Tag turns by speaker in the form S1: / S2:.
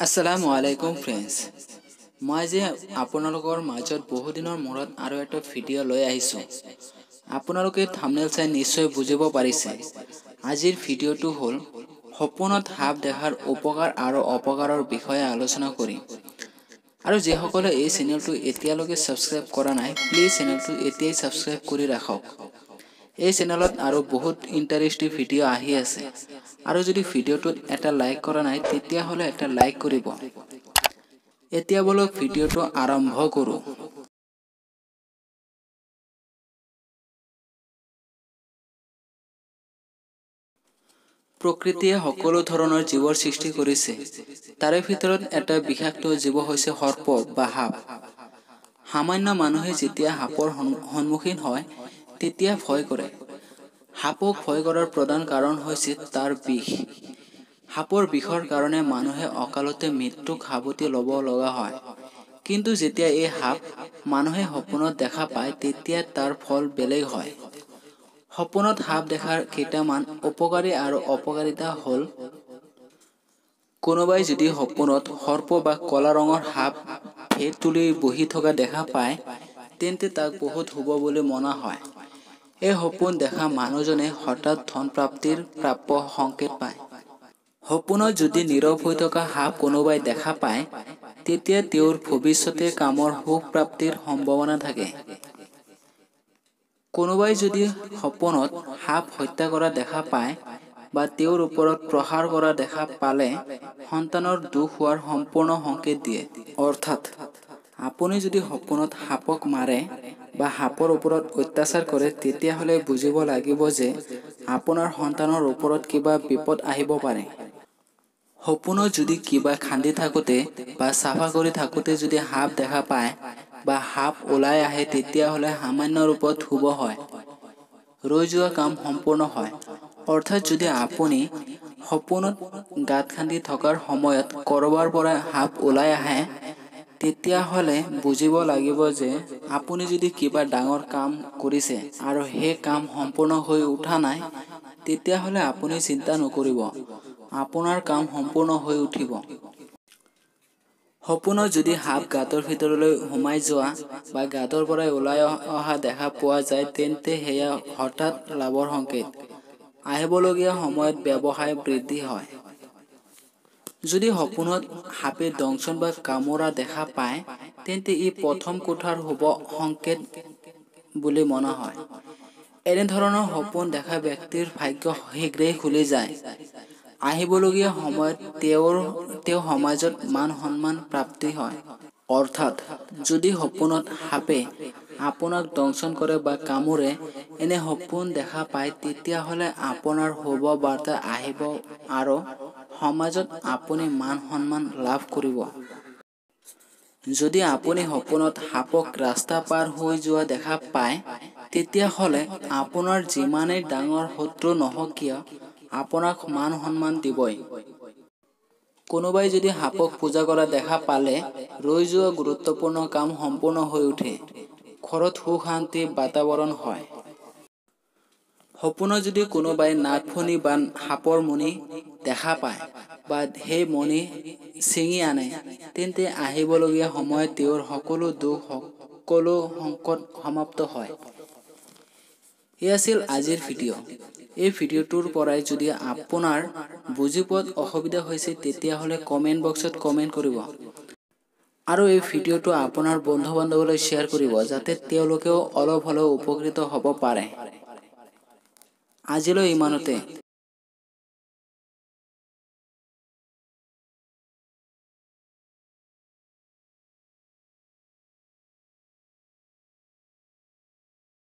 S1: আসসালামু আলাইকুম ফ্ৰেণ্ডছ, মই আজি আপোনালোকৰ মাজত বহুদিনৰ মূৰত আৰু এটা ভিডিঅ' লৈ আহিছোঁ। আপোনালোকে থাম্বনেইল চাই নিশ্চয় বুজিব পাৰিছে। আজিৰ ভিডিঅ'টো হ'ল সপোনত সাপ দেখাৰ উপকাৰ আৰু অপকাৰৰ বিষয়ে আলোচনা কৰিম। আৰু যিসকলে এই চেনেলটো এতিয়ালৈকে ছাবস্ক্ৰাইব কৰা নাই, প্লিজ চেনেলটো এতিয়াই ছাবস্ক্ৰাইব কৰি ৰাখক। এই চেনেলত আৰু বহুত ইণ্টাৰেষ্টিং ভিডিঅ' আহি আছে। আৰু যদি ভিডিঅ'টোত এটা লাইক কৰা নাই, তেতিয়াহ'লে এটা লাইক কৰিব। এতিয়া বলক ভিডিঅ'টো আৰম্ভ কৰোঁ। প্ৰকৃতিয়ে সকলো ধৰণৰ জীৱৰ সৃষ্টি কৰিছে। তাৰে ভিতৰত এটা বিষাক্ত জীৱ হৈছে সৰ্প বা সাপ। সামান্য মানুহে যেতিয়া সাপৰ সন্মুখীন হয়, তেতিয়া ভয় কৰে। সাপক ভয় কৰাৰ প্ৰধান কাৰণ হৈছে তাৰ বিষ। সাপৰ বিষৰ কাৰণে মানুহে অকালতে মৃত্যুক সাৱটি ল'ব লগা হয়। কিন্তু যেতিয়া এই সাপ মানুহে সপোনত দেখা পায়, তেতিয়া তাৰ ফল বেলেগ হয়। সপোনত সাপ দেখাৰ কেইটামান উপকাৰী আৰু অপকাৰিতা হ'ল, কোনোবাই যদি সপোনত সৰ্প বা ক'লা ৰঙৰ সাপ ফেৰ তুলি বহি থকা দেখা পায়, তেন্তে তাক বহুত শুভ বুলি মনা হয়। এই সপোন দেখা মানুহজনে হঠাৎ ধন প্ৰাপ্তিৰ প্ৰাপ্য সংকেত পায়। সপোনত যদি নীৰৱ হৈ থকা সাপ কোনোবাই দেখা পায়, তেতিয়া তেওঁৰ ভৱিষ্যতে কামৰ সুখ প্ৰাপ্তিৰ সম্ভাৱনা থাকে। কোনোবাই যদি সপোনত সাপ হত্যা কৰা দেখা পায় বা তেওঁৰ ওপৰত প্ৰহাৰ কৰা দেখা পালে সন্তানৰ দুখ হোৱাৰ সম্পূৰ্ণ সংকেত দিয়ে। অৰ্থাৎ আপুনি যদি সপোনত সাপক মাৰে বা সাপৰ ওপৰত অত্যাচাৰ কৰে, তেতিয়াহ'লে বুজিব লাগিব যে আপোনাৰ সন্তানৰ ওপৰত কিবা বিপদ আহিব পাৰে। সপোনত যদি কিবা খান্দি থাকোঁতে বা চাফা কৰি থাকোঁতে যদি সাপ দেখা পায় বা সাপ ওলাই আহে, তেতিয়াহ'লে সামান্য ৰূপত শুভ হয়, ৰৈ যোৱা কাম সম্পূৰ্ণ হয়। অৰ্থাৎ যদি আপুনি সপোনত গাঁত খান্দি থকাৰ সময়ত ক'ৰবাৰ পৰা সাপ ওলাই আহে, তেতিয়াহ'লে বুজিব লাগিব যে আপুনি যদি কিবা ডাঙৰ কাম কৰিছে আৰু সেই কাম সম্পূৰ্ণ হৈ উঠা নাই, তেতিয়াহ'লে আপুনি চিন্তা নকৰিব, আপোনাৰ কাম সম্পূৰ্ণ হৈ উঠিব। সপোনত যদি সাপ গাঁতৰ ভিতৰলৈ সোমাই যোৱা বা গাঁতৰ পৰাই ওলাই অহা দেখা পোৱা যায়, তেন্তে সেয়া হঠাৎ লাভৰ সংকেত। আহিবলগীয়া সময়ত ব্যৱসায় বৃদ্ধি হয়। যদি সপোনত সাপে দংশন বা কামোৰা দেখা পায়, তেন্তে ই প্ৰথম কোঠাৰ শুভ সংকেত বুলি মনা হয়। এনেধৰণৰ সপোন দেখা ব্যক্তিৰ ভাগ্য শীঘ্ৰেই খুলি যায়। আহিবলগীয়া সময়ত তেওঁ সমাজত মান সন্মান প্ৰাপ্তি হয়। অৰ্থাৎ যদি সপোনত সাপে আপোনাক দংশন কৰে বা কামোৰে, এনে সপোন দেখা পায়, তেতিয়াহ'লে আপোনাৰ শুভ বাৰ্তা আহিব আৰু সমাজত আপুনি মান সন্মান লাভ কৰিব। যদি আপুনি সপোনত সাপক ৰাস্তা পাৰ হৈ যোৱা দেখা পায়, তেতিয়াহ'লে আপোনাৰ যিমানেই ডাঙৰ শত্ৰু নহওক কিয়, আপোনাক মান সন্মান দিবই। কোনোবাই যদি সাপক পূজা কৰা দেখা পালে ৰৈ যোৱা গুৰুত্বপূৰ্ণ কাম সম্পূৰ্ণ হৈ উঠে, ঘৰত সুখ শান্তি বাতাবৰণ হয়। সপোনত যদি কোনোবাই নাগফণি বা সাপৰ মণি দেখা পায় বা সেই মণি ছিঙি আনে, তেন্তে আহিবলগীয়া সময়ত তেওঁৰ সকলো দুখ, সকলো সংকট সমাপ্ত হয়। এই আছিল আজিৰ ভিডিঅ'। এই ভিডিঅ'টোৰ পৰাই যদি আপোনাৰ বুজি পোৱাত অসুবিধা হৈছে, তেতিয়াহ'লে কমেণ্ট বক্সত কমেণ্ট কৰিব আৰু এই ভিডিঅ'টো আপোনাৰ বন্ধু বান্ধৱলৈ শ্বেয়াৰ কৰিব, যাতে তেওঁলোকেও অলপ হ'লেও উপকৃত হ'ব পাৰে। আজিলৈ ইমানতে।